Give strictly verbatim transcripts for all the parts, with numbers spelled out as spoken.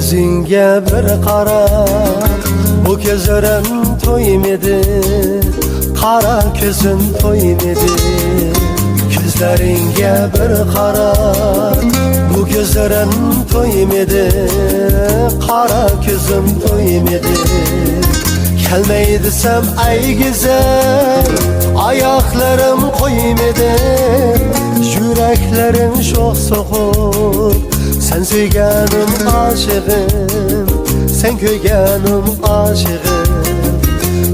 يۈزۈڭگە بىر قاراپ، بۇ كۆزلىرىم تويمىدى، قارا كۆزۈم تويمىدى. كۆزلىرىڭگە بىر قاراپ، بۇ كۆزلىرىم تويمىدى، قارا كۆزۈم تويمىدى. كەلمەي دېسەم ئەي گۈزەل، ئاياقلىرىم قويمىدى، يۈرەكلىرىم شوخ سوقۇپ. سەن سۆيگەنىم ئاشىقىم، سەن كۆيگەنىم ئاشىقىم.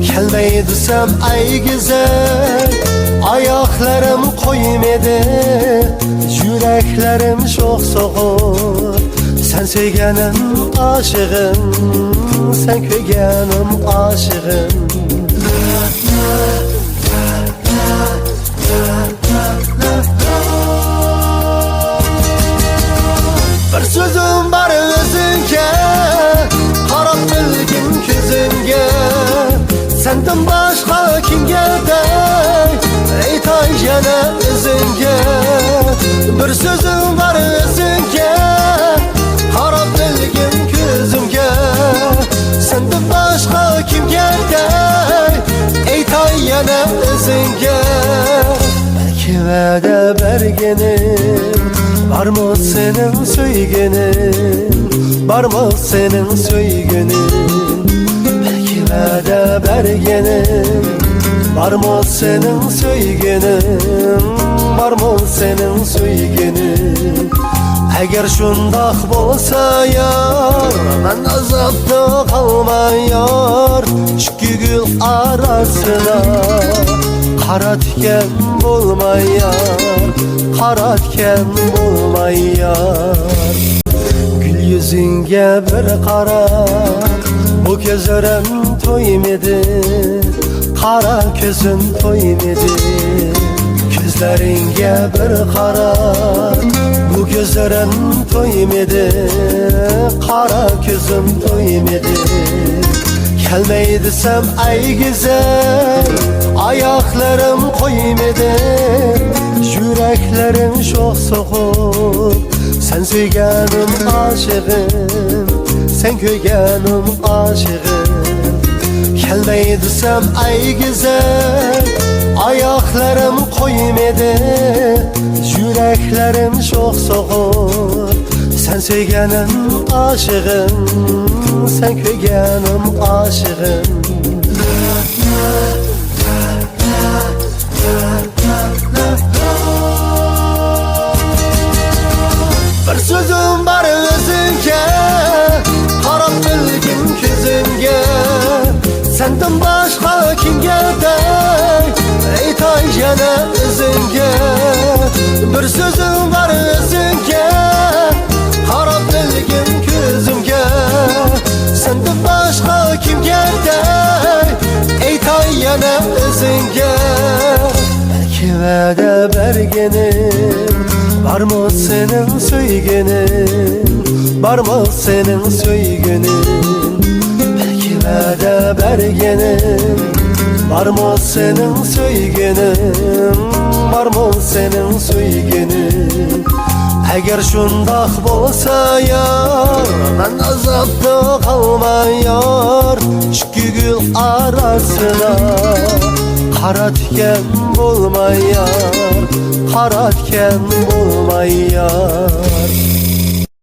كەلمەي دېسەم ئەي گۈزەل، ئاياقلىرىم قويمىدى، يۈرەكلىرىم شوخ سوقۇپ. سەن سۆيگەنىم ئاشىقىم، سەن كۆيگەنىم ئاشىقىم. بىر سۆزۈم بار ئۆزۈڭگە، قاراپ بىلگىن كۆزۈمگە. سەندىن باشقا كىمگە دەي، ئېيتاي يەنە ئۆزۈڭگە. بىر سۆزۈم بار ئۆزۈڭگە، قاراپ بىلگىن كۆزۈمگە. سەندىن باشقا كىمگە دەي، ئېيتاي يەنە ئۆزۈڭگە. بەلكى ۋەدە بەرگىنىم، بارمۇ سېنىڭ سۆيگىنىڭ، بارمۇ سېنىڭ سۆيگىنىڭ؟ بەلكى ۋەدە بەرگىنىم، بارمۇ سېنىڭ سۆيگىنىڭ، بارمۇ سېنىڭ سۆيگىنىڭ؟ ئەگەر شۇنداق بولسا يار، مەن ئازابتا قالماي يار، ئىككى گۈل ئاراسىدا قارا تىكەن بولماي يار، قارا تىكەن بولماي يار. گۈل يۈزۈڭگە بىر قاراپ، بۇ كۆزلىرىم تويمىدى، قارا كۆزۈم تويمىدى. كۆزلىرىڭگە بىر قاراپ، بۇ كۆزلىرىم تويمىدى، قارا كۆزۈم تويمىدى. كەلمەي دېسەم ئەي گۈزەل، ئاياقلىرىم قويمىدى، يۈرەكلىرىم شوخ سوقۇپ. سەن سۆيگەنىم ئاشىقىم، سەن كۆيگەنىم ئاشىقىم. كەلمەي دېسەم ئەي گۈزەل، ئاياقلىرىم قويمىدى، يۈرەكلىرىم شوخ سوقۇپ. سەن سۆيگەنىم ئاشىقىم، سەن كۆيگەنىم ئاشىقىم. بىر سۆزۈم بار ئۆزۈڭگە، قاراپ بىلگىن كۆزۈمگە. سەندىن باشقا كىمگە دەي، ئېيتاي يەنە ئۆزۈڭگە. بىر سۆزۈم بار ئۆزۈڭگە، قاراپ بىلگىن كۆزۈمگە. سەندىن باشقا كىمگە دەي، ئېيتاي يەنە ئۆزۈڭگە. بەلكى ۋەدە بەرگىنىم، بارمۇ سېنىڭ سۆيگىنىڭ، بارمۇ سېنىڭ سۆيگىنىڭ؟ بەلكى ۋەدە بەرگىنىم، بارمۇ سېنىڭ سۆيگىنىڭ، بارمۇ سېنىڭ سۆيگىنىڭ؟ ئەگەر شۇنداق بولسا يار، مەن ئازابتا قالماي يار، ئىككى گۈل ئاراسىدا قارا تىكەن بولماي يار، قارا تىكەن بولماي يار.